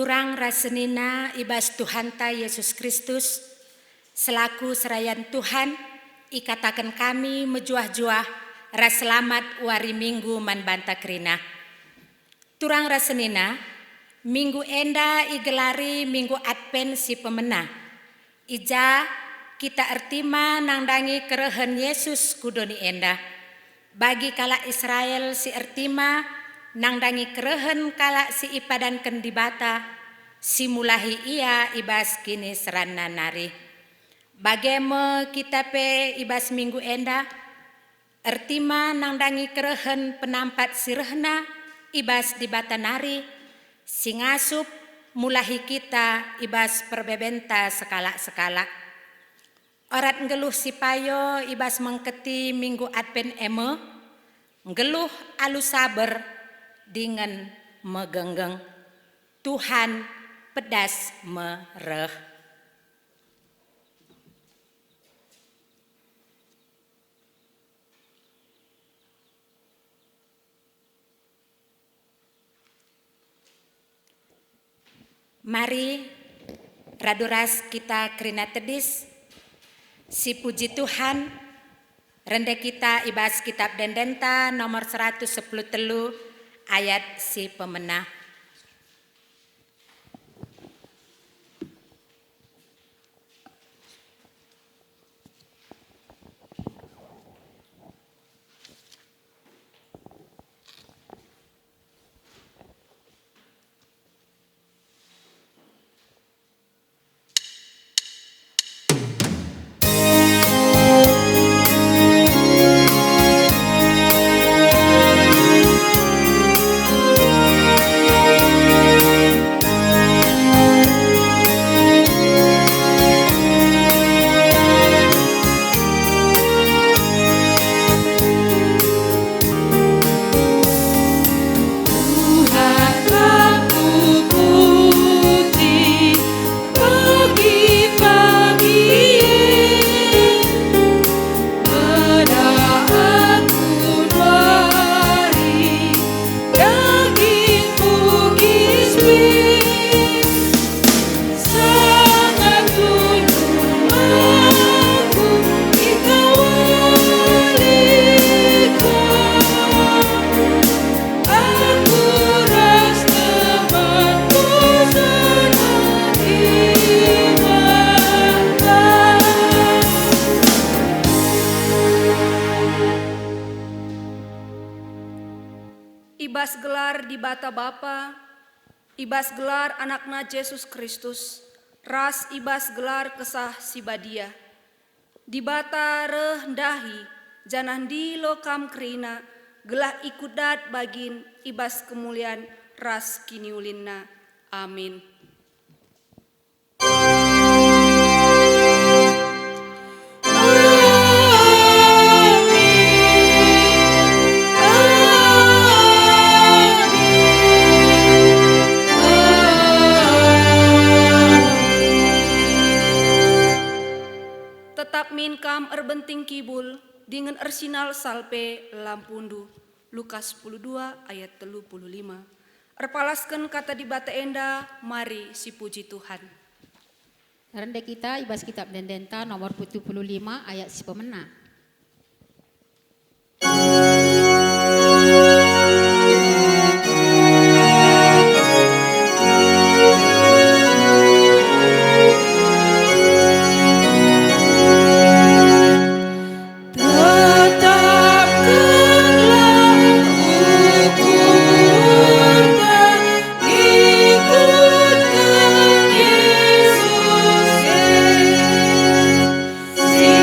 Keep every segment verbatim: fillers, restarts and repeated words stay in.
Turang ras senina i bas Tuhanta Yesus Kristus, selaku serayan Tuhan, ikataken kami mejuah-juah ras selamat wari Minggu man banta kerina. Turang ras senina, minggu enda igelari Minggu Advent si pemena. I ja kita ertima nandangi kerehen Yesus ku doni enda. Bagi kalak Israel si ertima nandangi kerehen kalak si ipadanken Dibata, si mulahi ia i bas kiniseranNa nari. Bage me kita pe i bas minggu enda, ertima nandangi kerehen penampat si rehna i bas Dibata nari, si ngasup mulahi kita i bas perbebenta sekalak-sekalak. Orat nggeluh si payo i bas mengketi Minggu Advent e me, nggeluh alu saber dingen megenggeng. Tuhan pedas me reh. Mari, radu ras kita kerina tedis, sipuji Tuhan, rende kita i bas Kitab Ende-Endenta nomor seratus sepuluh telu ayat si pemena. Tuhan, aku putih pagi-pagi e, meda aku nuari dagingku Kristus. Sangat tunduh aku ikawalika. Aku ras temanku senang imanta. I bas gelar Dibata Bapa, i bas gelar AnakNa Jesus Kristus, ras i bas gelar Kesah Si Badia, Dibata reh ndahi janah ndilo kam kerina, gelah ikut dat bagin i bas kemulian ras kiniulinNa. Amin. Tetap min kam erbenting kibul dingen ersinalsal pe lampundu. Lukas sepuluh dua ayat telu puluh lima. Erpalasken Kata Dibata enda, mari sipuji Tuhan. Rende kita i bas Kitab Ende-Endenta nomor pitu puluh lima ayat si pemena. Tetapkenlah ukurta, ikutken Yesus e, si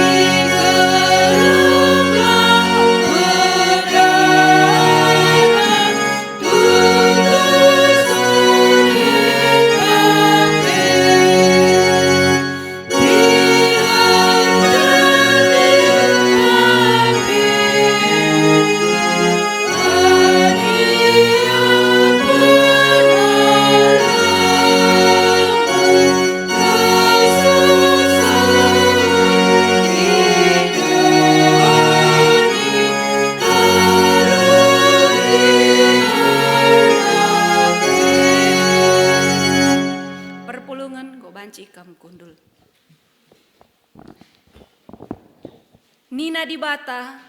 Nina Dibata,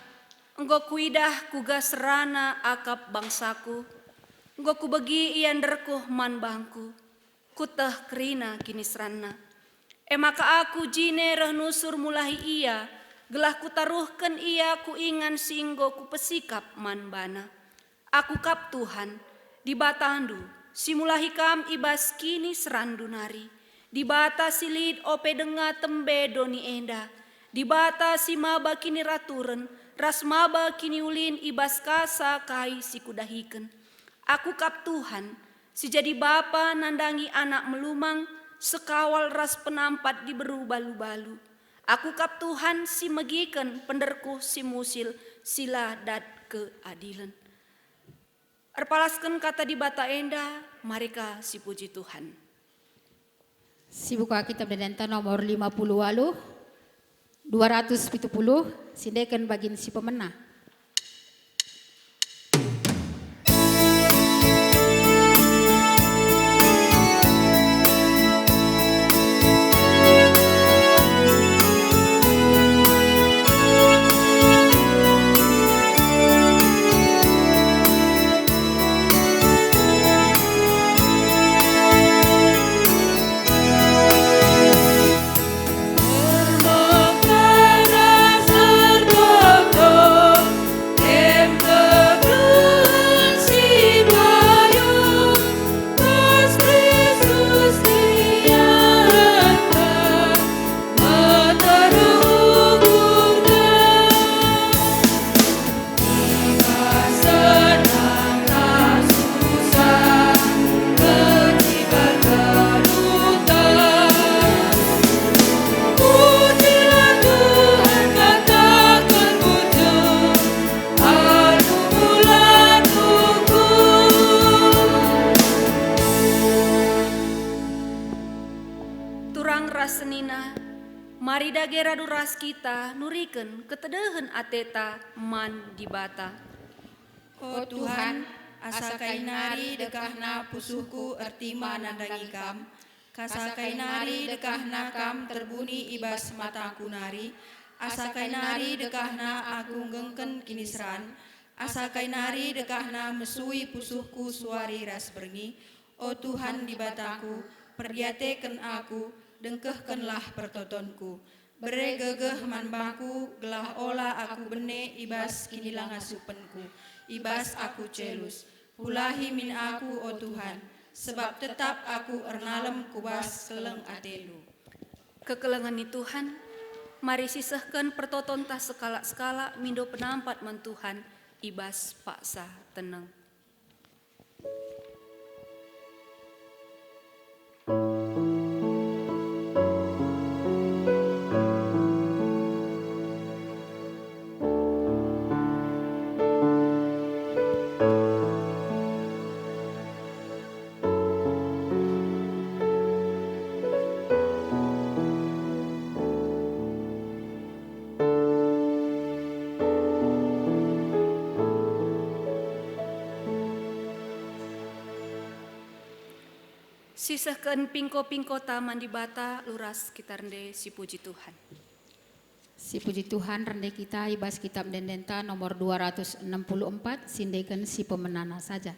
"Enggo kuidah kuga serana akap bangsaku, enggo kubegi ia nderkuh man bangku, kueteh kerina kiniseranna. E maka aku jine reh nusur mulahi ia, gelah kutaruhken ia ku ingan si enggo kupesikap man bana." Aku kap Tuhan, Dibatandu, si mulahi kam i bas kiniseranndu nari, Dibata si lit ope denga tembe doni enda, Dibata si maba kiniraturen ras maba kiniulin i bas kasa kai si kudahiken. Aku kap Tuhan, si jadi bapa nandangi anak melumang, sekawal ras penampat diberu balu-balu. Aku kap Tuhan si megiken penderkuh si musil, si la dat keadilen. Erpalasken kata Dibata enda, mari ka sipuji Tuhan. Sibuka Kitab Ende-enden nomor lima puluh waluh, dua ratus pitu puluh, sindeken bagin si pemena. Turang ras senina, mari dage radu ras kita nuriken ketedehen ateta man Dibata. O Tuhan, asa kai nari dekahna pusuhku ertima nandangi Kam, asa kai nari dekahna Kam terbuni i bas mataku nari, asa kai nari dekahna aku nggengken kiniseran, asa kai nari dekahna mesui pusuhku suari ras berngi. O Tuhan Dibataku, perdiateken aku, dengkehkenlah pertotonku. Bere gegeh man bangku, gelah ola aku bene i bas kinilangasupenku, i bas aku celus. Pulahi min aku, o Tuhan, sebab tetap aku ernalem ku bas keleng ateNdu. Kekelengen ni Tuhan, mari sisehken pertotonta sekalak-sekalak mindo penampat man Tuhan i bas paksa teneng. Sisehken pingko-pingkota man Dibata, luras kita rende sipuji Tuhan. Sipuji Tuhan, rende kita i bas Kitab Ende-endenta nomor dua ratus enam puluh empat, sindeken si pemenana saja.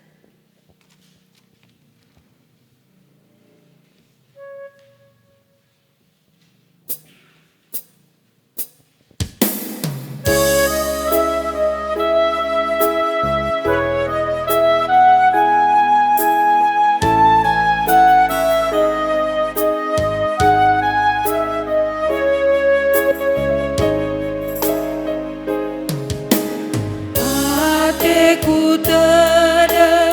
Ateku tedeh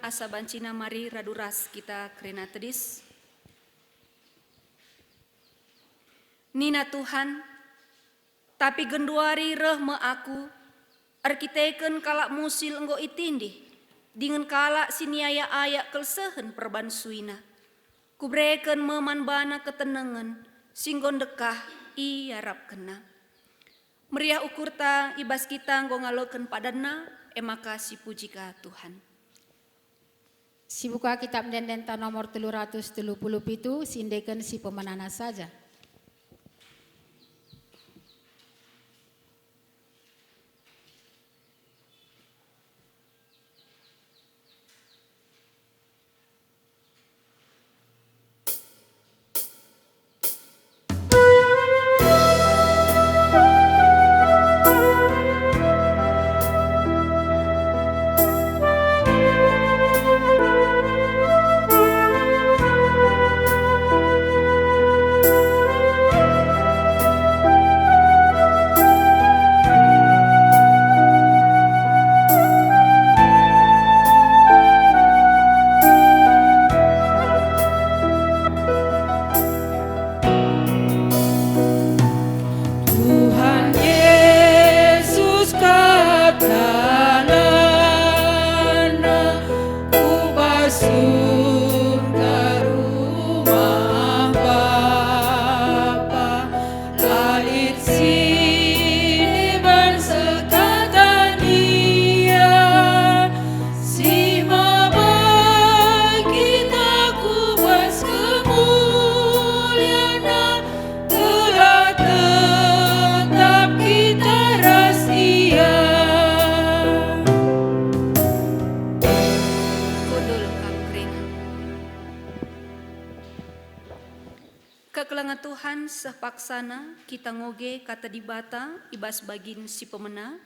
asa bancina mari radu ras kita kerina tedis. Nina Tuhan, "Tapi genduari reh me Aku, erkiteken kalak musil enggo itindih, dingen kalak si niayak-ayak kelsehen perban suina. Kubereken me man bana ketenengen si enggo ndekah iarapkenna." Meriah ukurta i bas kita enggo ngaloken padanna, e maka sipuji ka Tuhan. Sibuka Kitab Ende-endenta nomor telu ratus telu puluh pitu, siendeken si pemenana saja. Tuhan Yesus kap dalanna ku bas surga rumah Bapa. La lit si deban sekatan Ia, si mabai kita ku bas kemulianNa, gelah tetap kita ras Ia. Kundul kam kerina. Kekelengen Tuhan, seh paksana kita ngoge Kata Dibata i bas bagin si pemena,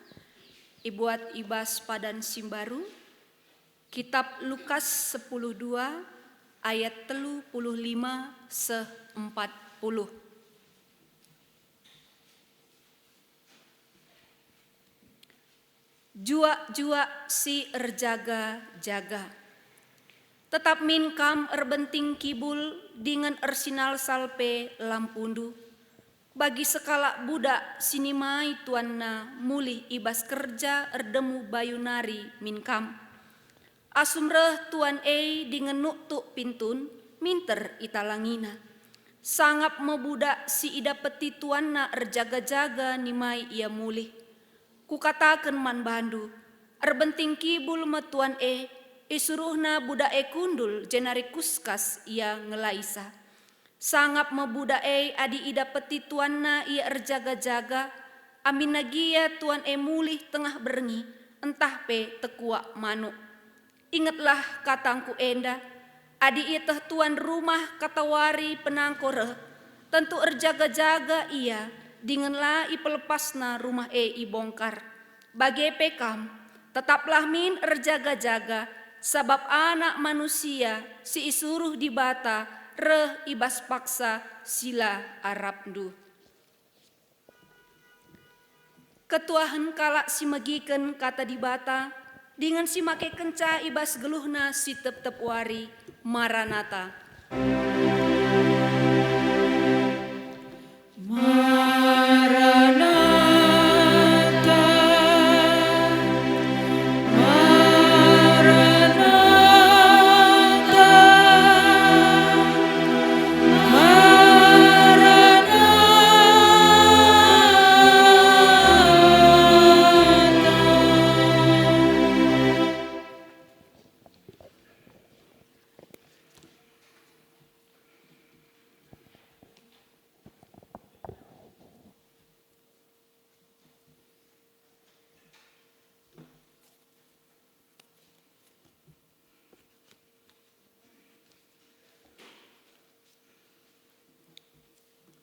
ibuat i bas padan si mbaru, Kitap Lukas sepuluh dua ayat telu puluh lima seh empat puluh. Juak-juak si erjaga-jaga. Tetap min kam erbenting kibul dingen ersinalsal pe lampundu. Bagi sekalak budak si nimai tuanna mulih i bas kerja erdemu bayu nari min kam. Asum reh tuan e dingen nuktuk pintun, minter italangina. Sangap me budak si idapeti tuanna erjaga-jaga nimai ia mulih. Kukataken man bandu, erbenting kibul me tuan e, isuruhna budak e kundul jenari kuskas ia ngelaisa. Sangap me budak e adi idapeti tuanna ia erjaga-jaga, aminna gia tuan e mulih tengah berngi, ntah pe tekuak manuk. Ingetlah katangku enda, adi ieteh tuan rumah katawari penangko reh, tentu erjaga-jaga ia dingen la ipelepasna rumah e ibongkar. Bage pe kam, tetaplah min erjaga-jaga, sabap Anak Manusia si isuruh Dibata reh i bas paksa si la arapndu. Ketuahen kalak si megiken Kata Dibata dingen si makekenca i bas geluhna si tep-tep wari, Maranata. Maranatha, Maranatha, Maranatha.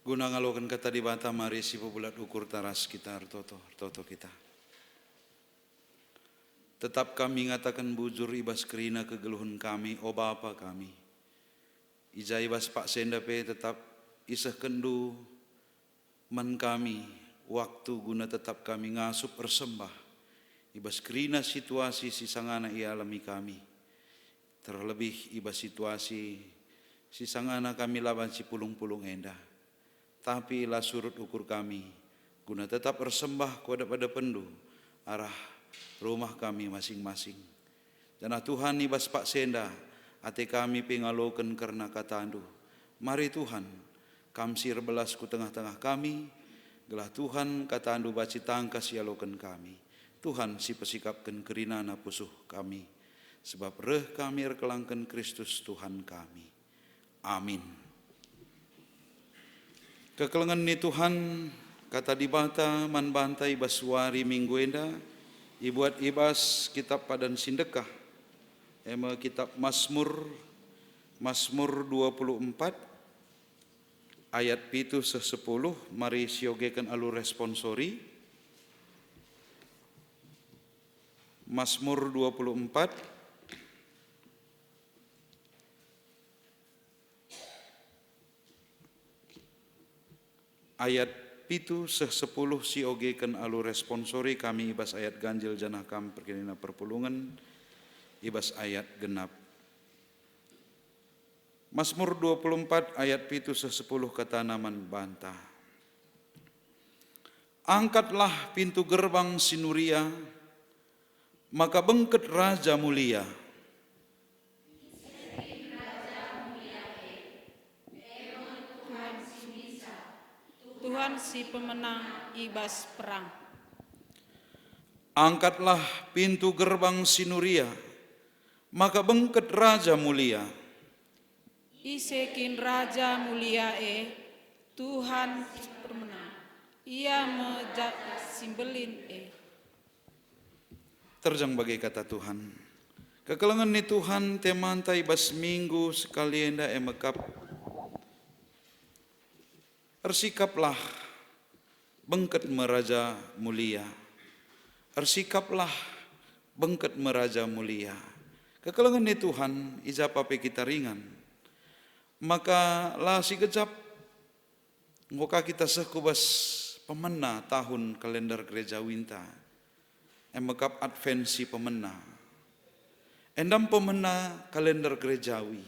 Guna ngaloken Kata Dibata, mari sipebulat ukurta ras kita ertoto, ertoto kita. Tetap kami ngataken bujur i bas kerina kegeluhen kami, o Bapa kami. I ja i bas paksa enda pe tetap isehkenNdu man kami waktu guna tetap kami ngasup ersembah i bas kerina situasi si sangana ialami kami. terlebih i bas situasi si sangana kami la banci pulung-pulung enda. Tapi la surut ukur kami, guna tetap ersembah ku adep-adepenNdu arah rumah kami masing-masing. Janah Tuhan, i bas paksa enda, ate kami pe ngaloken kerna KataNdu. Mari Tuhan, Kam si erbelas ku tengah-tengah kami, gelah Tuhan, KataNdu banci tangkas ialoken kami. Tuhan si pesikapken kerinana pusuh kami, sebab reh kami erkelangken Kristus Tuhan kami. Amin. Kekelengen ni Tuhan, Kata Dibata man banta i bas wari Minggu enda, ibuat i bas Kitap Padan si Ndekah, e me Kitap Masmur, Masmur dua puluh empat, ayat pitu seh sepuluh, mari siogeken alu responsori. Masmur dua puluh empat, ayat pitu seh sepuluh, siogeken alu responsori kami i bas ayat ganjil, janah kam perkirina perpulungen i bas ayat genap. Masmur dua puluh empat ayat pitu seh sepuluh, katana man banta, "Angkatlah pintu gerbang si nuria, maka bengket Raja mulia." Tuhan si pemena i bas perang. Angkatlah pintu gerbang si nuria, maka bengket Raja mulia. Ise kin Raja mulia e? Tuhan si pemena. Ia me Jaja si Mbelin e. Terjeng bage kata Tuhan. Kekelengen ni Tuhan, temanta i bas minggu sekali enda e mekap. Ersikaplah, bengket me Raja mulia. Ersikaplah, bengket me Raja mulia. Kekelengen ni Tuhan, i ja pe kita ringan. Maka la sigejap enggo ka kita seh ku bas pemena tahun kalender gerejawinta. E mekap Advent si pemena. Enda me pemena kalender gerejawi.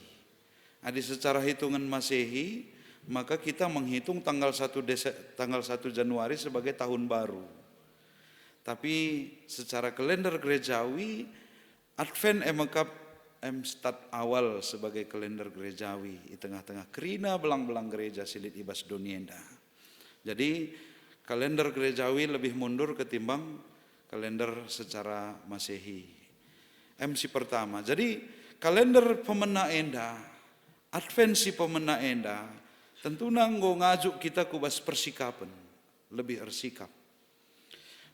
Adi secara hitungan Masehi, maka kita menghitung tanggal satu Dese-, tanggal satu Januari sebagai tahun baru. Tapi secara kalender gerejawi, Advent e mekap em start awal sebagai kalender gerejawi i tengah-tengah kerina belang-belang gereja si lit i bas doni enda. Jadi, kalender gerejawi lebih mundur ketimbang kalender secara Masehi. Em si pertama. Jadi, kalender pemena enda, Advent si pemena enda, tentuna enggo ngajuk kita ku bas persikapen, lebih ersikap.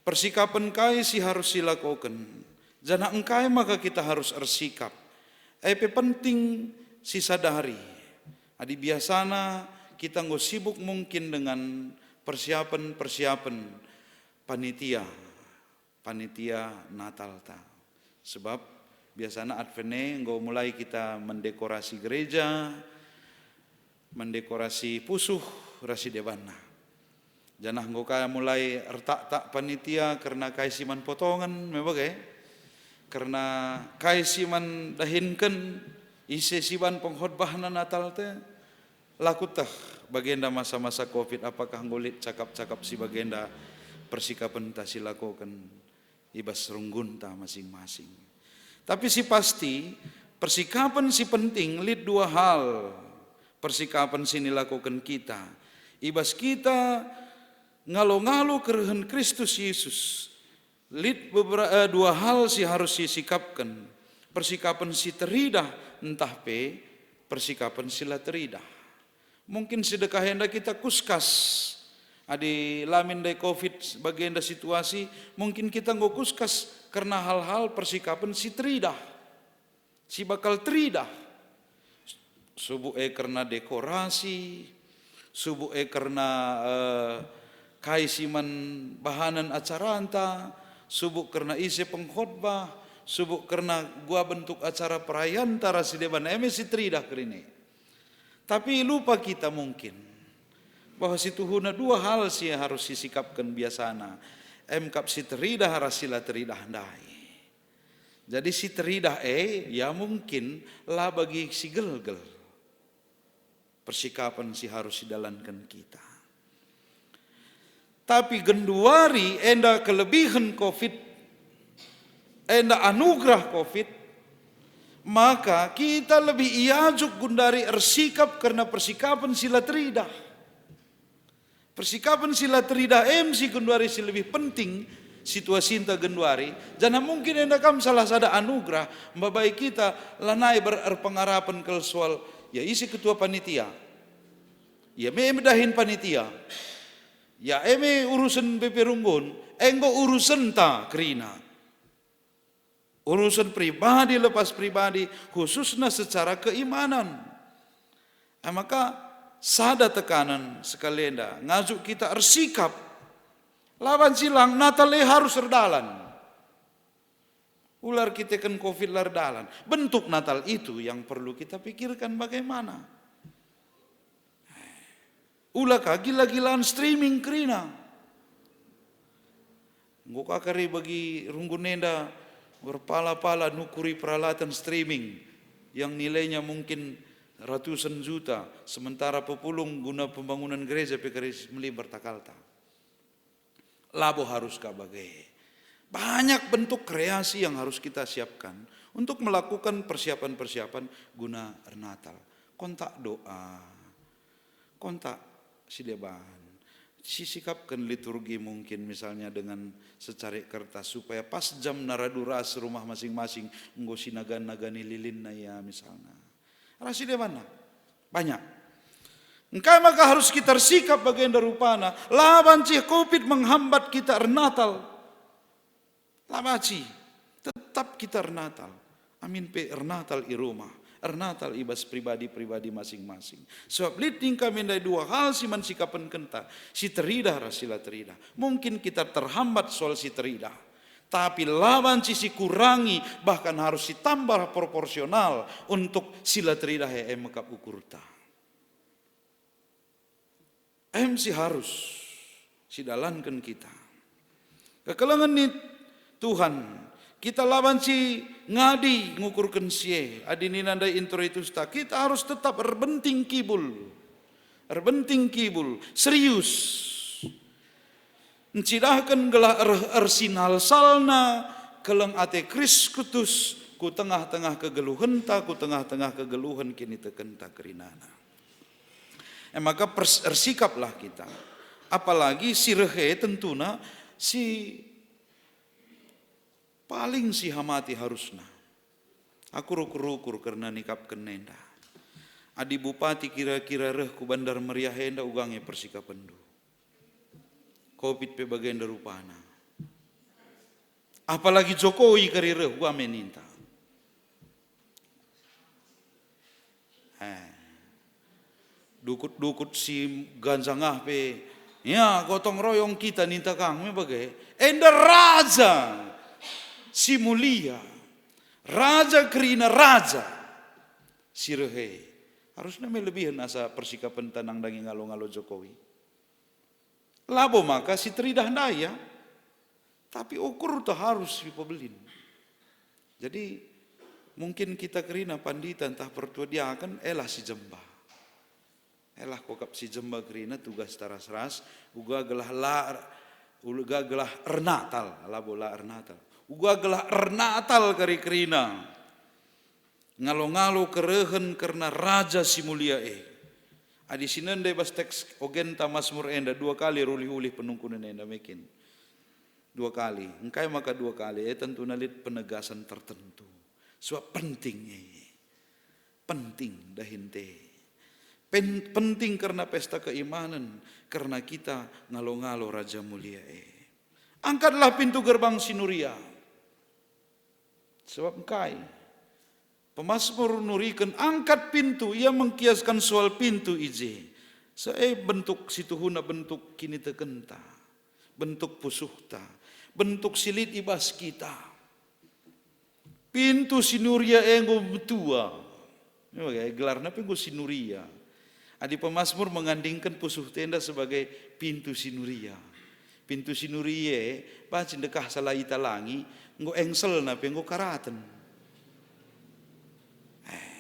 Persikapen kai si harus silakoken, janah engkai maka kita harus ersikap? E pe penting sisadari. Adi biasana kita enggo sibuk mungkin dengan persiapen-persiapen panitia, panitia Natalta. Sebab biasana Advent e enggo mulai kita mendekorasi gereja, mendekorasi pusuh ras si debanna. Janah enggo ka mulai ertaktak panitia kerna kai si man potongen, me bage? Kerna kai si man dahinken, ise si ban pengkhotbahna Natalta? La kueteh bagenda masa-masa covid, apakah enggo lit cakap-cakap si bagenda persikapenta silakoken i bas runggunta masing-masing. Tapi si pasti, persikapen si penting lit dua hal persikapen si nilakoken kita. I bas kita ngalo-ngalo kerehen Kristus Yesus, lit bebera-, eh, dua hal si harus sisikapken, persikapen si teridah ntah pe persikapen si la teridah. Mungkin si dekah enda kita kuskas. Adi la min ndai covid bagenda situasi, mungkin kita enggo kuskas kerna hal-hal persikapen si teridah, si bakal teridah. Subuk e kerna dekorasi, subuk e kerna, eh, kai si man bahanen acaranta, subuk kerna ise pengkhotbah, subuk kerna gua bentuk acara perayanta ras si deban, e me si teridah kerina. Tapi lupa kita mungkin bahwa situhuna dua hal si harus sisikapken biasana, em kap si teridah ras si la teridah ndai. Jadi si teridah e, ya mungkin la bagi si gelgel persikapen si harus sidalanken kita. Tapi genduari enda kelebihen covid, enda anugerah covid, maka kita lebih iajuk gundari ersikap kerna persikapen si la teridah. Persikapen si la teridah em si genduari si lebih penting situasinta genduari, janah mungkin enda kam salah sada anugerah mbabai kita lanai ber-, erpengarapen kal soal, ya ise ketua panitia, ya me dahin panitia, ya e me urusen P P Runggun, enggo urusenta kerina. Urusen pribadi lepas pribadi, khususna secara keimanan. E maka, sada tekanan sekali enda, ngajuk kita ersikap. La banci lang Natal e harus erdalan. Ula erkiteken covid la erdalan. Bentuk Natal itu yang perlu kita pikirkan bagaimana. Ula ka gila-gilaan streaming kerina. Enggo ka kari bagi Runggun enda berpala-pala nukuri peralatan streaming yang nilainya mungkin ratusan juta, sementara pepulung guna pembangunan gereja pe kari melimbar takalta. Labo harus ka bage. Banyak bentuk kreasi yang harus kita siapkan untuk melakukan persiapan-persiapan guna ernatal. Kontak doa, kontak si deban, sisikapken liturgi mungkin misalnya dengan secarik kertas supaya pas jam na radu ras rumah masing-masing enggo sinagan-nagani lilinna ia misalna. Ras si debanna. Banyak. Engkai maka harus kita ersikap bagenda rupana? La banci covid menghambat kita ernatal. La banci. Tetap kita ernatal. Amin pe ernatal i rumah. Ernatal i bas pribadi-pribadi masing-masing. Sebab lit ning kami ndai dua hal si man sikapenkenta. Si teridah ras si la teridah. Mungkin kita terhambat soal si teridah. Tapi la banci sikurangi, bahkan harus sitambah proporsional untuk si la teridah e mekap ukurta. Em si harus sidalanken kita. Kekelengen ni Tuhan, kita la banci ngadi ngukurken si e. Adi nina ndai introitusta, kita harus tetap erbenting kibul. Erbenting kibul, serius. Ncidahken gelah er-, ersinalsalna keleng ate Kristus ku tengah-tengah kegeluhenta, ku tengah-tengah kegeluhen kinitekenta kerinana. E maka pers-, ersikaplah kita. Apalagi si reh e tentuna si paling sihamati harusna. Aku rukur-rukur kerna nikapken enda. Adi bupati kira-kira reh ku Bandar Meriah enda uga nge persikapenndu. Covid pe bagenda rupana. Apalagi Jokowi kari reh, uga me ninta. Eh. Dukut-dukut si ganjang ah pe, ya, gotong royong kita ninta kang me bage. Enda raja si mulia, raja kerina raja si reh e. Harusna me lebihen asa persikapenta nandangi ngalo-ngalo Jokowi. Labo maka si teridah ndai, ya. Tapi ukurta harus sipebelin. Jadi, mungkin kita kerina pandita ntah pertua diaken, elah si jemba. Elah kuakap si jemba kerina tugasta ras-ras, uga gelah la, uga gelah ernatal, labo la ernatal. Uga gelah ernatal kari kerina. Ngalo-ngalo kerehen kerna Raja si Mulia e. Adi sinende bas teks ogenta Masmur enda dua kali erulih-ulih penungkunen enda mekin. Dua kali. Engkai maka dua kali? E, tentuna lit penegasan tertentu. Sebab penting e. Penting dahin te. Pen-, penting kerna pesta keimanen, kerna kita ngalo-ngalo Raja Mulia e. Angkatlah pintu gerbang si nuria. Sebab engkai? Pemasmur nuriken angkat pintu, ia mengkiaskan soal pintu i je. Se-, e bentuk situhuna bentuk kinitekenta, bentuk pusuhta, bentuk si lit i bas kita. Pintu si nuria e enggo metua. Gelarna pe enggo si nuria. Adi pemasmur mengandingken pusuh tenda sebagai pintu si nuria. Pintu si nuria e, banci ndekah salah italangi, Enggo engselna pe enggo karaten. Eh,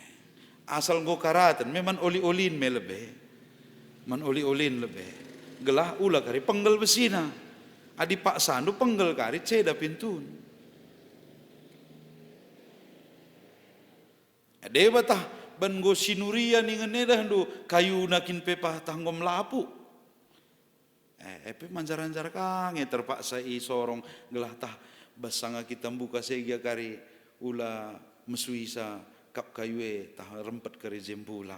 asal enggo karaten, me man oli-olin me lebe. Man oli-olin lebe. Gelah ula kari penggel besina. Adi paksandu penggel kari ceda pintun. Deba tah ban enggo sinuria ningen edahndu kayuna kin pe patah enggo melapu. Eh, epe manjar-anjar ka nge terpaksa isorong gelah tah bas sanga kita mbuka sega kari ula mesuisa kap kayu e tah rempet kari jembula.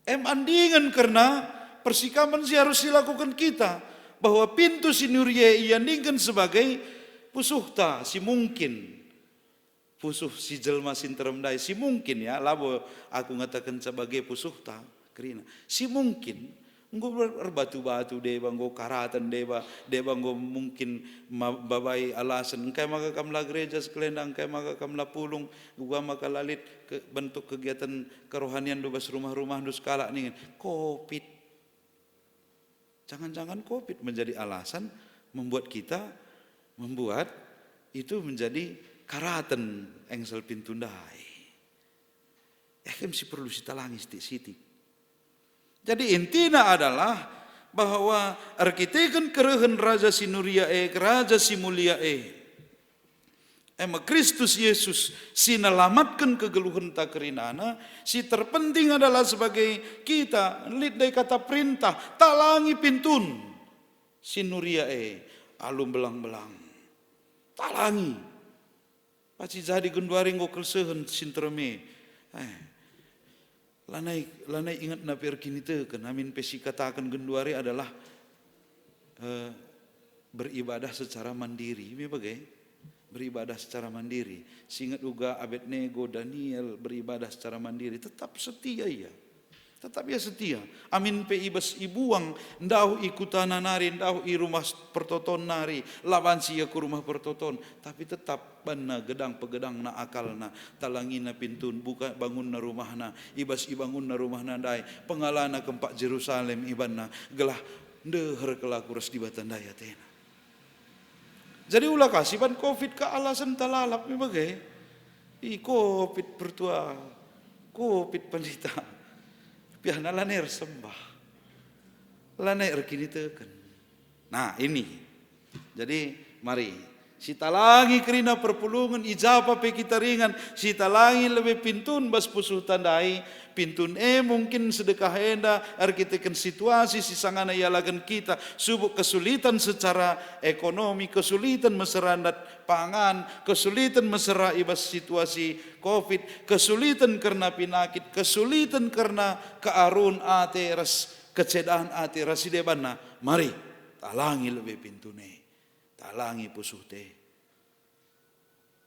Em andingen kerna persikapen si harus dilakukan kita, bahwa pintu sinuria e iandingken sebagai pusuhta si mungkin. Pusuh si jelma si nterem ndai, si mungkin ya, labo aku ngatakenca bage pusuhta, kerina. Si mungkin, enggo ber-, erbatu-batu deba, enggo karaten deba, deba enggo mungkin ma-, babai alasan, engkai maka kam la gereja sekalenda, engkai maka kam la pulung, uga maka la lit ke-, bentuk kegiatan kerohanianndu bas rumah-rumahndu sekalak ningen. Covid. Jangan-jangan Covid menjadi alasan membuat kita, membuat itu menjadi karaten engsel pintu ndai. Eh, em si perlu sitalangi sitik-sitik. Jadi intina adalah bahwa erkiteken kerehen Raja si Nuria e, Raja si Mulia e, Ema Kristus Yesus si nelamatken kegeluhenta kerinana, si terpenting adalah sebagai kita, lit ndai kata perintah, talangi pintun si nuria e alu mbelang-mbelang. Talangi. Paci jadi genduari enggo kelsehen si nterem e. Eh. Lanai, lanai ingetna pe erkiniteken, amin pe sikataken genduari adalah, eh, beribadah secara mandiri. Me bage? Beribadah secara mandiri. Singet uga Abednego, Daniel beribadah secara mandiri. Tetap setia ia. Tetap ia setia. Amin pe ibas ibuang, ndauh i kutana nari, ndauh i rumah pertoton nari, la banci ia ku rumah pertoton, tapi tetap banna gedang pegedangna akalna, talangina pintun, buka bangunna rumahna, ibas ibangunna rumahna ndai, pengalana kempak Jerusalem ibanna, gelah ndeher kelaku ras Dibata ndai atena. Jadi ula ka siban Covid ka alasen ta lalap me bage. I Covid pertua, Covid pendeta. Piahna lanai ersembah. Lanai erkiniteken. Nah, ini. Jadi, mari. Sitalangi kerina perpulungen i japa pe kita ringan, sitalangi lebe pintun bas pusuhta ndai, pintun e mungkin sedekah enda erkiteken situasi si sangana ialaken kita, subuk kesulitan secara ekonomi, kesulitan mesera ndat pangan, kesulitan mesera i bas situasi Covid, kesulitan kerna pinakit, kesulitan kerna kearun ate ras kecedan ate ras si debanna. Mari, talangi lebe pintun e. Talangi pusuhta e.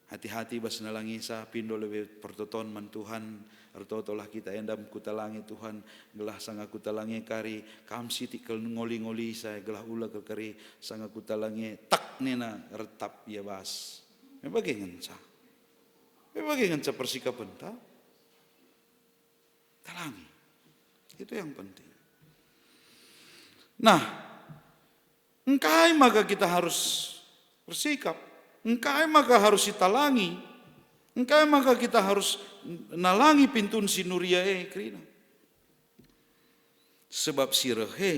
Hati-hati bas nalangisa, pindo lebe pertoton man Tuhan, ertotolah kita enda, kutalangi Tuhan, gelah sanga kutalangi kari, kam sitik kal ngoli-ngolisa, gelah ula kal kari sanga kutalangi, tak nena ertap ia bas. Me bage ngenca. Me bage ngenca persikapenta. Talangi. Itu yang penting. Nah, engkai maka kita harus bersikap? Engkai maka harus sitalangi? Engkai maka kita harus nalangi pintun si nuria e kerina? Sebab si reh e,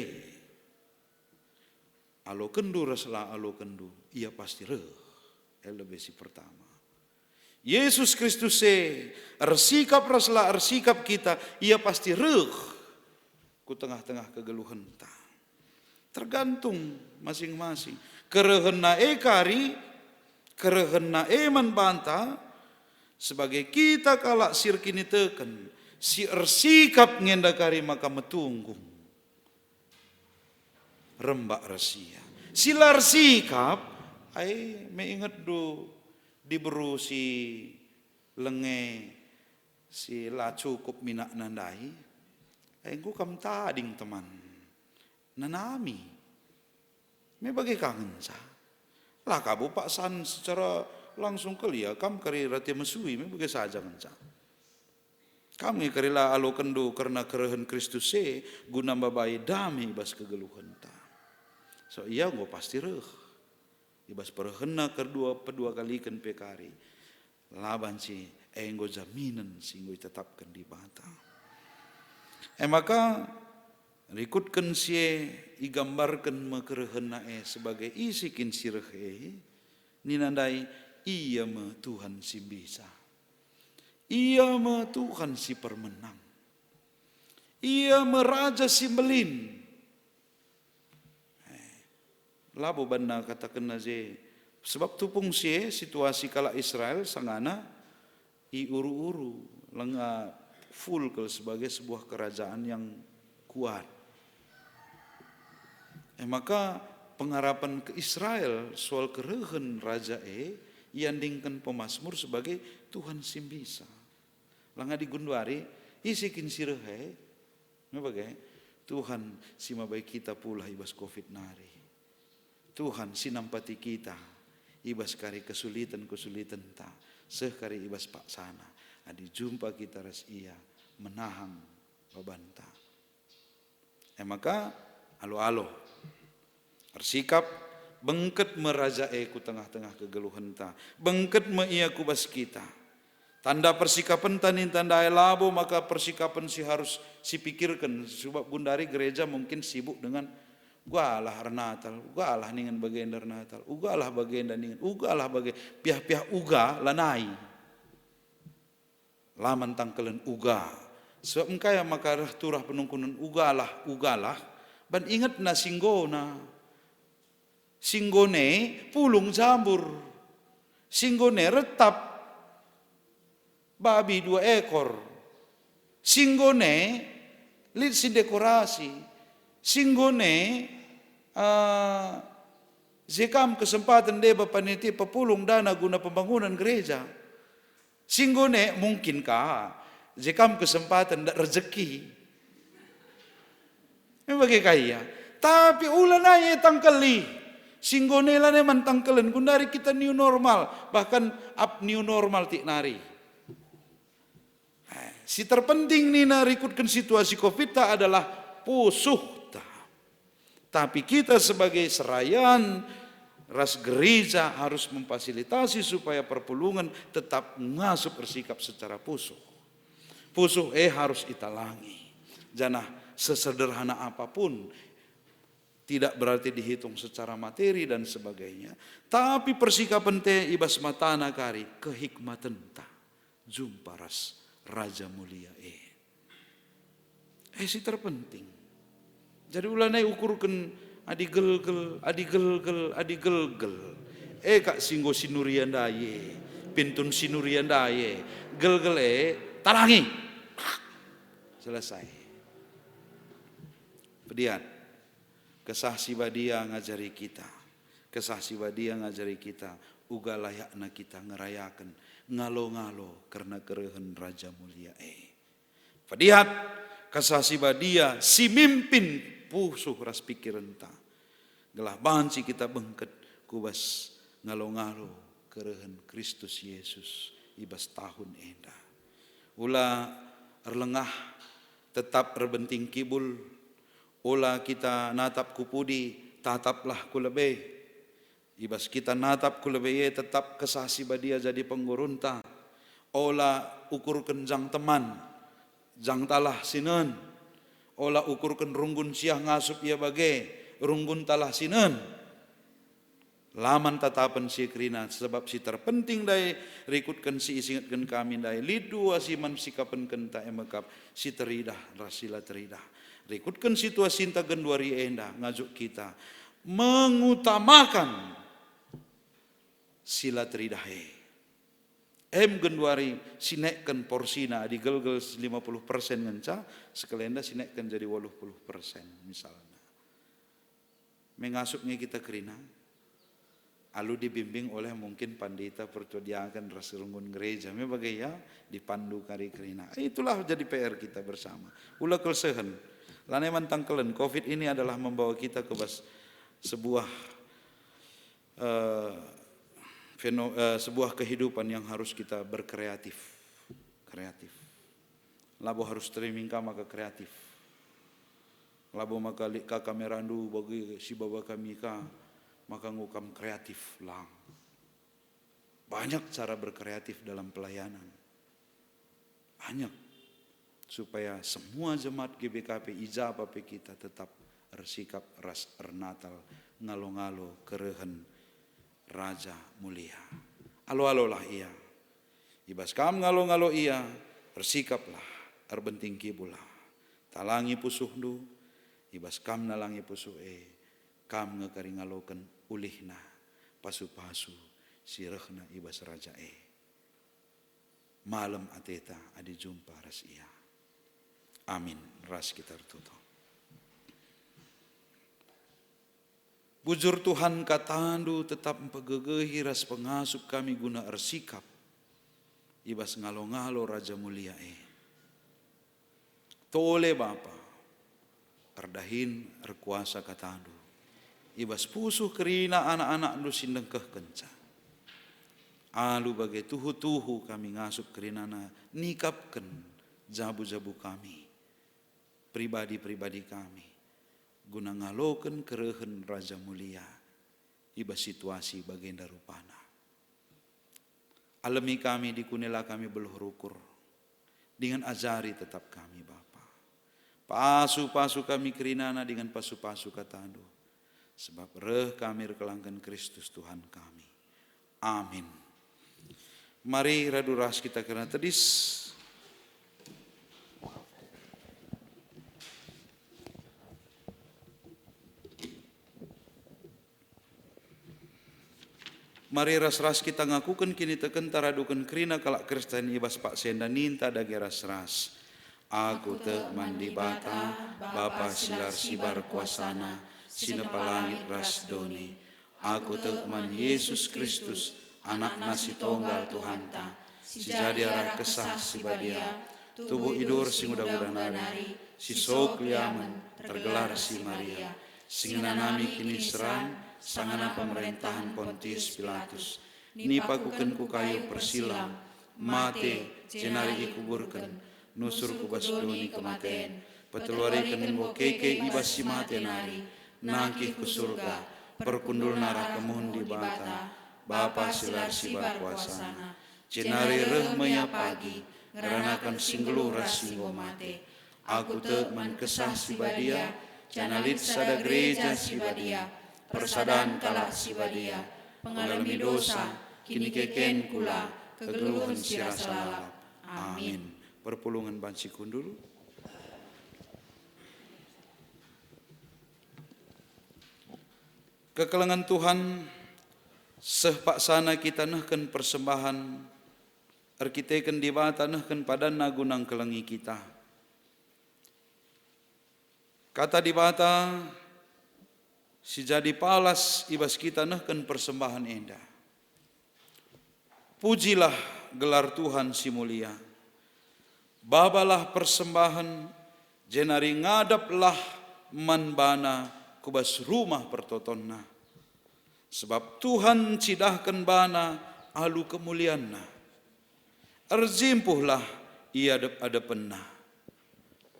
alokenndu ras la alokenndu, ia pasti reh. E lebe si pertama. Yesus Kristus e, ersikap ras la ersikap kita, ia pasti reh ku tengah-tengah kegeluhenta. Tergantung masing-masing. Kerehenna e kari, kerehenna e man banta, sebagai kita kalak si erkiniteken, si ersikap ngenda kari maka metunggung. Rembak ras ia. Si la ersikap, ai me ingetndu diberu si lenge si la cukup minakna ndai, ai enggo kam tading teman. Nanami. Me bage ka ngenca. La ka bo paksan secara langsung kal ia kam kari rate mesui, me bage saja ngenca. Kam nge kari la alokenndu kerna kerehen Kristus e guna mbabai dame i bas kegeluhenta. So, ia enggo pasti reh. I bas perehenna kedua, pedua kaliken pe kari, la banci e enggo jaminen si enggo itetapken Dibata. E maka, rikutken si e igambarken me kerehenna e sebagai ise kin si reh e, nina ndai, "Ia me Tuhan si mbisa. Ia me Tuhan si permenang. Ia me Raja si mbelin." Eh, labo banna katakenna je, sebab tupung si e situasi kalak Israel sangana i uru-uru, langa full kal sebagai sebuah kerajaan yang kuat. E maka, pengarapen ke Israel soal kerehen raja e iandingken pemasmur sebagai Tuhan si mbisa. Langa digunduari, ise kin si reh e? Nge bage, Tuhan si mabai kita pulah i bas covid nari. Tuhan si nampati kita i bas kari kesuliten-kesulitenta, seh kari i bas paksana, adi jumpa kita ras Ia menahang babanta. E maka, alo-alo, ersikap, bengket me raja e ku tengah-tengah kegeluhenta, bengket me ia ku bas kita. Tanda persikapenta ninta ndai labo maka persikapen si harus sipikirken, sebab gundari gereja mungkin sibuk dengan ugalah ernatal, ugalah ningen bagenda ernatal, ugalah bagenda ningen, ugalah bage, piah-piah uga lanai. La man tangkelen uga. Sebab engkai maka reh turah penungkunen ugalah, ugalah, ban ingetna si enggona. Si enggone pulung jambur. Si enggone retap babi dua ekor. Si enggone lit si dekorasi. Si enggone, eh, je kam kesempaten deba panitia pepulung dana guna pembangunan gereja. Si enggone mungkin ka, je kam kesempaten ndak rejeki. Memang bage ka ia. Tapi ulanai e tangkeli. Si enggone lanai man tangkelen, gundari kita new normal, bahkan up new normal tik nari. Eh, si terpenting nina rikutken situasi covid ta adalah pusuhta. Tapi kita sebagai serayan ras gereja harus memfasilitasi supaya perpulungen tetap ngasup ersikap secara pusuh. Pusuh e harus italangi. Janah sesederhana apapun, tidak berarti dihitung secara materi dan sebagainya, tapi persikapen te i bas matana kari kehikmatenta jumpa ras Raja Mulia e. E si terpenting. Jadi ulanai ukurken adi gelgel, adi gelgel, adi gelgel. E kak si enggo sinuria ndai e, pintun sinuria ndai e, gelgel e, talangi. Selesai. Pediat. Kesah si Badia ngajari kita. Kesah si Badia ngajari kita uga layakna kita ngerayaken ngalo-ngalo kerna kerehen Raja Mulia e. Pediat, Kesah si Badia si mimpin pusuh ras pikirenta, gelah banci kita bengket ku bas ngalo-ngalo kerehen Kristus Yesus i bas tahun enda. Ula erlengah, tetap erbenting kibul. Ola kita natap ku pudi, tataplah ku lebe. I bas kita natap ku lebe e tetap Kesah si Badia jadi penggurunta. Ola ukurken jang teman, jangtalah sinen. Ola ukurken runggun siah ngasup ia bage, rungguntalah sinen. La man tatapen si kerina, sebab si terpenting ndai rikutken si isingetken kami ndai, lit dua si man sikapenkenta e mekap, si teridah ras si la teridah. Rikutken situasinta genduari enda ngajuk kita mengutamakan si la teridah e. Em genduari sinekken porsina, adi gelgel lima puluh persen ngenca, sekalenda sinekken jadi waluh puluh persen misalna. Me ngasup nge kita kerina. Alu dibimbing oleh mungkin pandita, pertua diaken ras runggun gereja. Me bage ya, dipandu kari kerina. Itulah jadi P R kita bersama. Ula kal sehen. Lanai man tangkelen, covid ini adalah membawa kita ke bas sebuah, eh, feno-, eh, sebuah kehidupan yang harus kita berkreatif. Kreatif. Labo harus streaming ka maka kreatif. Labo maka lit ka kamerandu bagi si baba kami ka. maka enggo kam kreatif lang. Banyak cara berkreatif dalam pelayanan. Banyak. Supaya semua jemaat G B K P i ja pe kita tetap ersikap ras ernatal ngalo-ngalo kerehen Raja Mulia. Alo-alolah ia. I bas kam ngalo-ngalo ia, ersikaplah, erbenting kibulah. Talangi pusuhndu, i bas kam nalangi pusuh e, kam nge kari ngaloken ulihna pasu-pasu si rehna i bas Raja e. Malem ateta adi jumpa ras ia. Amin. Ras kita ertoto. Bujur Tuhan, kataNdu tetap mpegegehi ras pengasup kami guna ersikap i bas ngalo-ngalo Raja Mulia e. Tole Bapa, erdahin erkuasa kataNdu i bas pusuh kerina anak-anakNdu si ndengkehkenca. Alu bage tuhu-tuhu kami ngasup kerinana nikapken jabu-jabu kami, pribadi-pribadi kami, guna ngaloken kerehen Raja Mulia i bas situasi bagenda rupana. Alemi kami dikune la kami beluh rukur, dingen ajari tetap kami, Bapa. Pasu-pasu kami kerinana dingen pasu-pasu kataNdu, sebab reh kami erkelangken Kristus Tuhan kami. Amin. Mari radu ras kita kerna tedis. Mari ras-ras kita ngakuken kinitekenta raduken kerina kalak Kristen i bas paksa enda, ninta dage ras-ras. Aku tek man Dibata, Bapa si la ersibar kuasaNa, si nepa langit ras doni. Aku tek man Jesus Kristus, AnakNa si Tonggal Tuhanta, si jadi arah Kesah Si Badia, tubuh idur si nguda-nguda nari, si sok liamen, ergelar si Maria, si ngenanami kiniseran, sangana pemerentahen Pontius Pilatus, nipakuken ku kayu persilang, mate, jenari ikuburken, nusur ku bas doni kematen, peteluariken enggo keke i bas si mate nari, nangkih ku Surga, perkundulna arah kemuhen Dibata, Bapa si la ersibar kuasaNa. Jenari reh me Ia pagi, ngeranaken si nggeluh ras si enggo mate. Aku tek man Kesah Si Badia, janah lit sada gereja si badia, persadan kalak si badia, pengalemi dosa, kinikeken kula, kegeluhen si rasa lalap. Amin. Perpulungen banci kundul. Kekelengen Tuhan, seh paksana kita nehken persembahen erkiteken Dibata nehken padanNa guna ngkelengi kita. Kata Dibata si jadi palas i bas kita nehken persembahen enda. Pujilah gelar Tuhan si mulia. Babalah persembahen, jenari ngadaplah man baNa ku bas rumah pertotonNa. Sebab Tuhan ncidahken baNa alu kemulianNa. Erjimpuhlah i adep-adepenNa.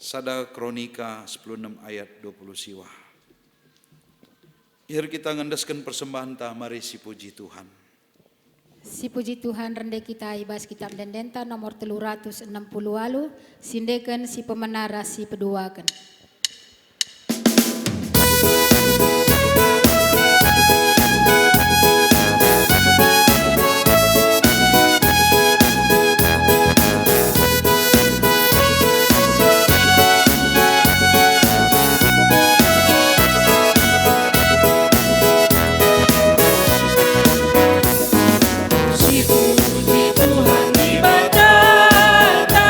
Sada Kronika sepuluh enem ayat dua puluh siwah. Iher kita ngendesken persembahenta, mari sipuji Tuhan. Sipuji Tuhan, rende kita i bas Kitab Ende-endenta nomor telu ratus enem puluh walu, sindeken si pemena ras si peduaken. Sipuji Tuhan Dibatata,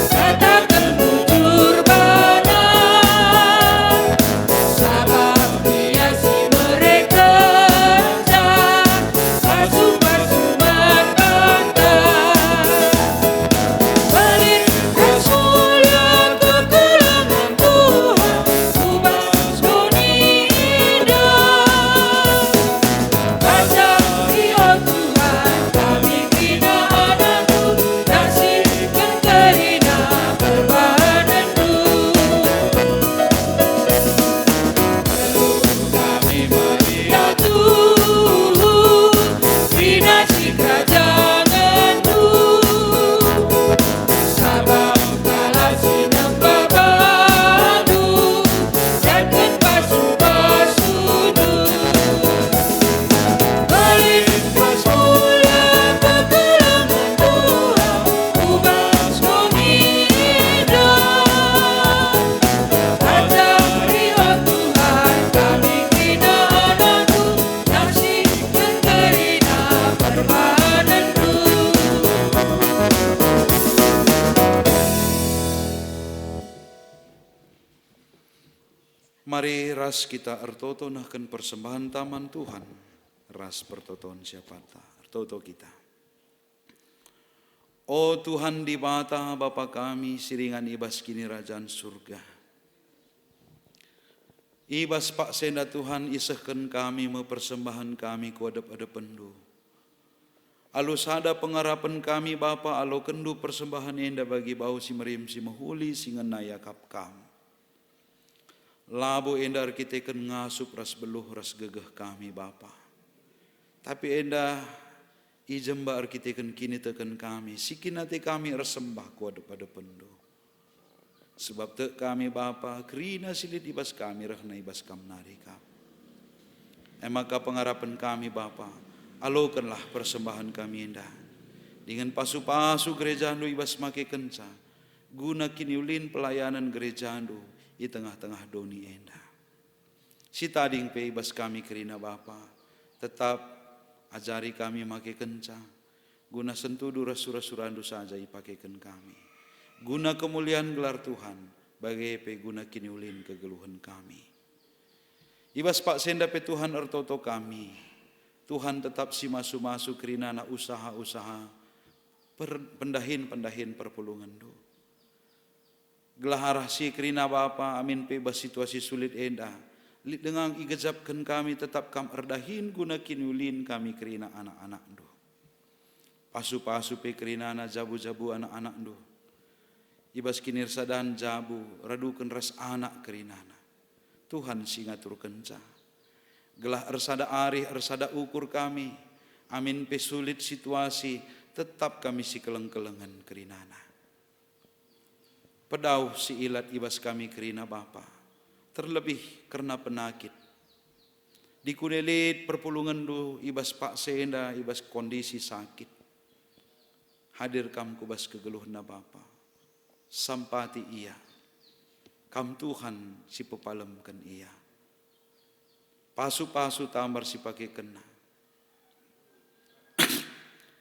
kataken bujur baNa Mari ras kita ertoto nehken persembahenta man Tuhan ras pertoton si apatta. Ertoto kita. O Tuhan Dibata, Bapa kami si ringan i bas Kinirajan Surga. I bas paksa enda Tuhan isehken kami me persembahen kami ku adep-adepenNdu. Alu sada pengarapen kami, Bapa, alokenndu persembahen enda bagi bau si merim si mehuli si ngena iakap Kam. Labo enda erkiteken ngasup ras beluh ras gegeh kami, Bapa. Tapi enda i jemba erkiteken kiniteken kami, si kin ate kami ersembah ku adep-adepenNdu. Sebab tek kami, Bapa, kerina si lit i bas kami rehna i bas Kam nari kap. E maka pengarapen kami, Bapa, alokenlah persembahen kami enda, dingen pasu-pasu gerejaNdu i bas makekenca, guna kiniulin pelayanen gerejaNdu i tengah-tengah doni enda. Si tading pe i bas kami kerina, Bapa, tetap ajari kami makekenca, guna sentudu ras sura-suraNdu saja ipakeken kami, guna kemulian gelar Tuhan, bage pe guna kiniulin kegeluhen kami. I bas paksa enda pe Tuhan ertoto kami. Tuhan tetap si masu-masu kerinana usaha-usaha per-, pendahin-pendahin perpulungenNdu. Gelah arah si kerina Bapa, amin pe bas situasi sulit enda, lit denga igejapken kami tetap Kam erdahin guna kiniulin kami kerina anak-anakNdu. Pasu-pasu pe kerinana jabu-jabu anak-anakNdu. I bas kinirsadan jabu, raduken ras anak kerinana. Tuhan si ngaturkenca. Gelah ersada arih, ersada ukur kami, amin pe sulit situasi, tetap kami sikeleng-kelengen kerinana. Pedauh si ilat i bas kami kerina Bapa, terlebih kerna penakit. Dikune lit perpulungenNdu i bas paksa enda, i bas kondisi sakit. Hadir Kam ku bas kegeluhenna Bapa. Sampati ia. Kam Tuhan si pepalemken ia. Pasu-pasu tambar si pakekenna.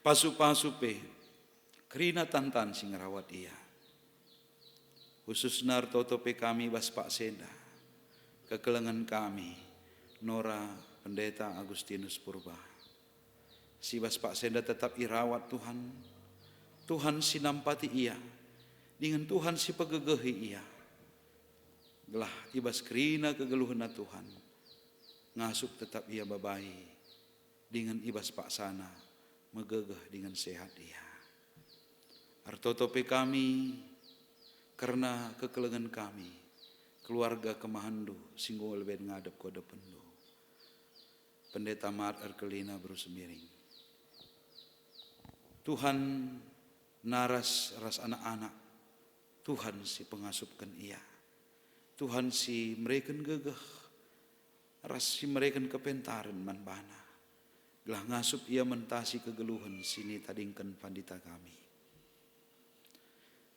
Pasu-pasu pe kerina tan-tan si ngerawat ia. Khususna ertoto pe kami bas paksa enda. Kekelengen kami, Nora Pendeta Agustinus Purba. Si bas paksa enda tetap irawat Tuhan. Tuhan si nampati ia, dingen Tuhan si pegegehi ia. Gelah i bas kerina kegeluhenna Tuhan, ngasup tetap ia babai, dingen i bas paksana megegeh dingen sehat ia. Ertoto pe kami kerna kekelengen kami, keluarga kemahenndu si enggo leben ngadep ku adepenNdu. Pendeta Mar erkelina beru Sembiring. Tuhan naras ras anak-anak, Tuhan si pengasupken ia. Tuhan si mereken gegeh, ras si mereken kepentaren man bana, gelah ngasup ia mentasi kegeluhen si nitadingken pandita kami.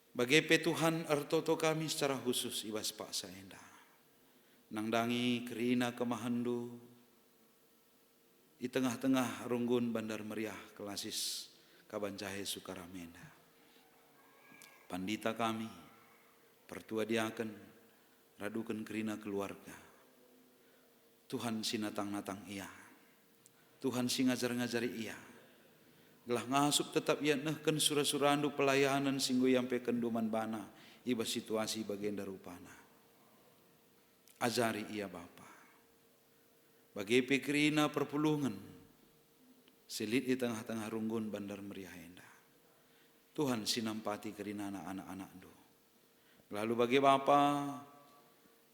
Bage pe Tuhan ertoto kami secara khusus i bas paksa enda. Nandangi kerina kemahenndu i tengah-tengah runggun Bandar Meriah Klasis Kabanjahe Sukaramenda. Pandita kami, pertua diaken, raduken kerina keluarga. Tuhan si natang-natang ia. Tuhan si ngajar-ngajari ia. Gelah ngasup tetap ia nehken sura-surandu pelayanen si enggo iampekenndu man bana i bas situasi bagenda rupana. Ajari ia Bapa. Bage pe kerina perpulungen si lit i tengah-tengah runggun Bandar Meriah enda. Tuhan si nampati kerinana anak-anakndu. Lalu bage Bapa,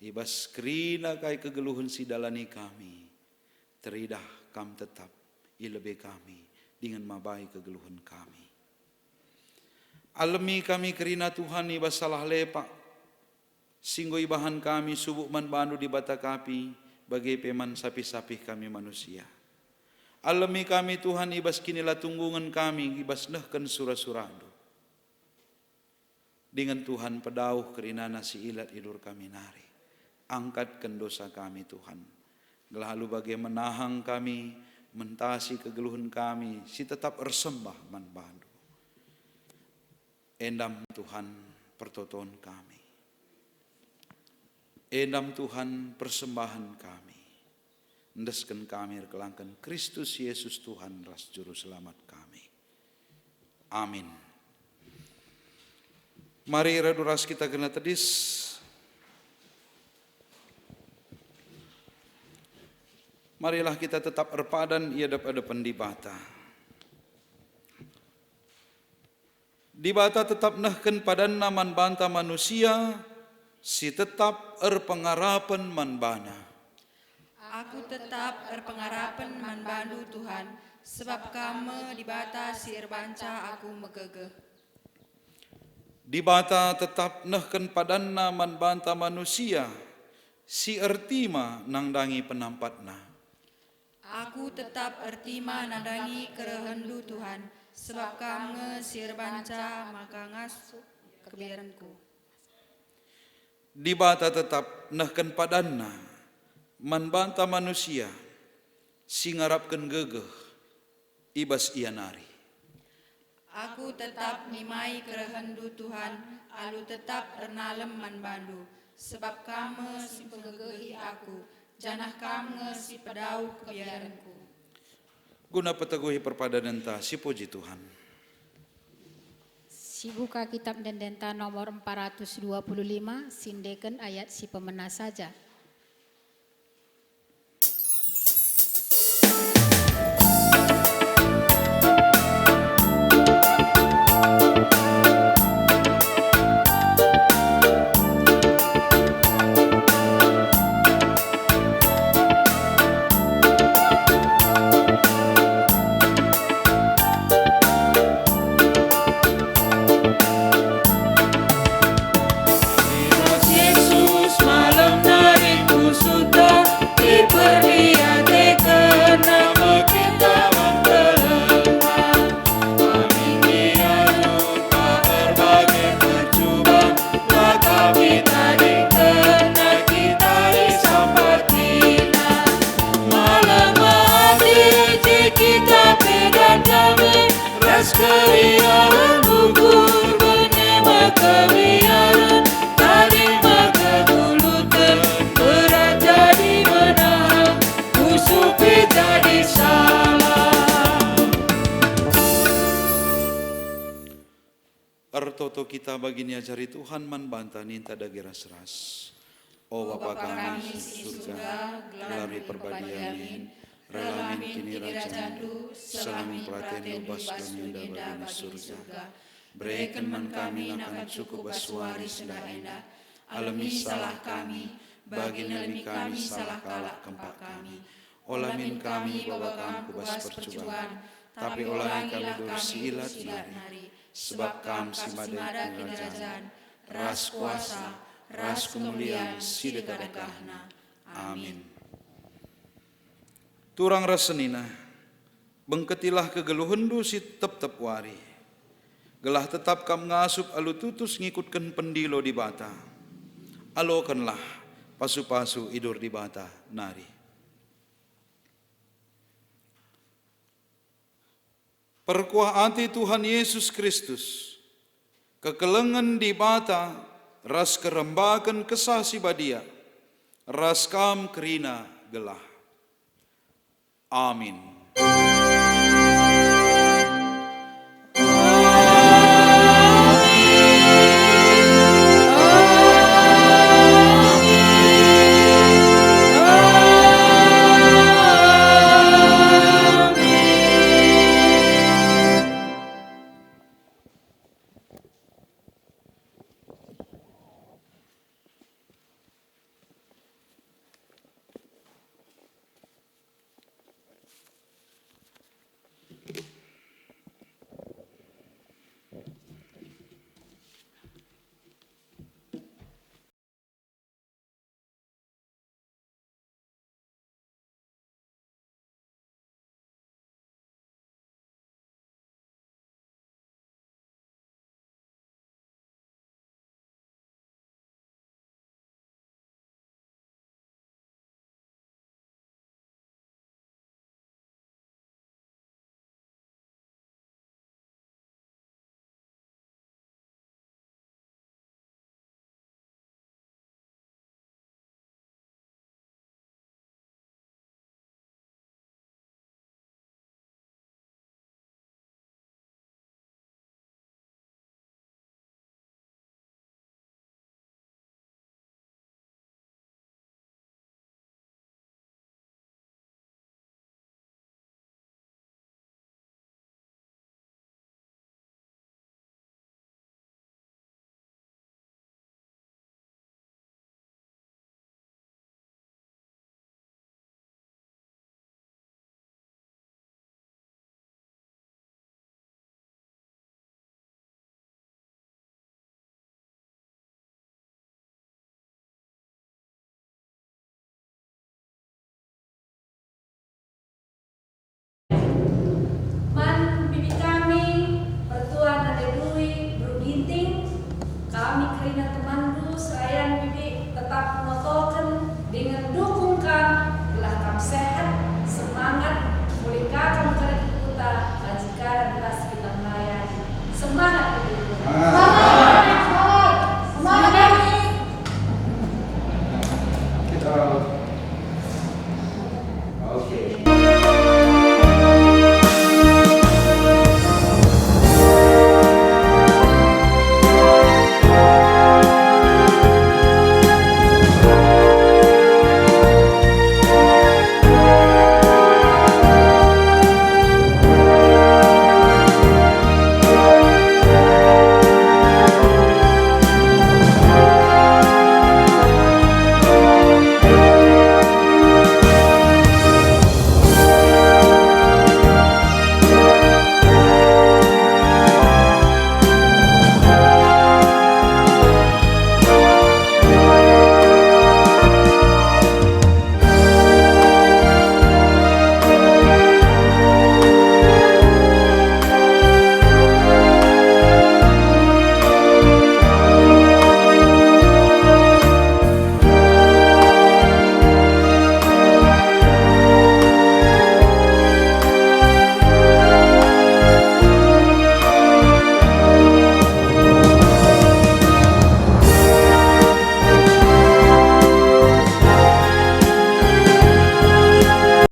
i bas kerina kai kegeluhen si dalani kami, teridah Kam tetap i lebe kami dingen mabai kegeluhen kami. Alemi kami kerina Tuhan i bas salah lepak si enggo ibahan kami subuk man bandu Dibata kami, bage pe man sapih-sapih kami manusia. Alemi kami Tuhan i bas kinilatunggungen kami i bas nehken sura-surandu. Dingen Tuhan pedauh kerinana si ilat idur kami nari. Angkatken dosa kami Tuhan. Gelah alu bage menahang kami mentasi kegeluhen kami si tetap ersembah man bandu. Endam Tuhan pertoton kami. Endam Tuhan persembahen kami. Endesken kami erkelangken Kristus Yesus Tuhan ras Juru Selamat kami. Amin. Mari radu ras kita kerina tedis. Marilah kita tetap erpadan i adep-adepen Dibata. Dibata tetap nehken padanNa man banta manusia si tetap erpengarapen man baNa. Aku tetap erpengarapen man baNdu, Tuhan, sebab Kam me Dibata si erbanca aku megegeh. Dibata tetap nehken padanNa man banta manusia si ertima nandangi penampatNa. Aku tetap ertima nandangi kerehenNdu, Tuhan, sebab Kam nge si erbanca maka ngasup kebiarenku. Dibata tetap nehken padanNa man banta manusia si ngarapken gegeh i bas Ia nari. Aku tetap nimai kerehenNdu, Tuhan, alu tetap ernalem man baNdu, sebab Kam me si mpegegehi aku, janah Kam nge si pedauh kebiarenku. Guna peteguhi perpadanenta, sipuji Tuhan. Sibuka Kitab Ende-endenta nomor empat ratus dua puluh lima, siendeken ayat si pemena saja. Yesus malem nari ku surga, diperdiateken nambekita man kelengna. Amindia jumpa erbage percuban, la kami tadingken kita isampatiNa. Malem ate je kita pe dan dame, ras keriahen ukur bene me kebiaren, tading me kekuluten, berat jadi menahan, pusuh pe jadi salah. Ertoto kita bagi niajari Tuhan man banta ninta dage ras-ras. O Bapa kami si i surga, gelarMu ipepadiamin, rehalamin kinirajanNdu, seh alamin peratenNdu bas doni enda bagina i surga. Bereken man kami nakan cukup bas wari si enda-enda. Alemi salah kami, bagi nalemi kami salah kalak kempak kami. Ola min kami baba Kam ku bas percuban, tapi olangi kami duri si ilat nari, sebab Kam si mada kinirajan, ras kuasa, ras kemulian si dekah-dekahna. Amin. Turang ras senina, bengketilah kegeluhenndu si tep-tep wari, gelah tetap kam ngasup alu tutus ngikutken pendilo Dibata. Alokenlah pasu-pasu idur Dibata nari. Perkuah ate Tuhan Yesus Kristus, kekelengen Dibata ras kerembaken Kesah Si Badia, ras kam kerina gelah. Amin.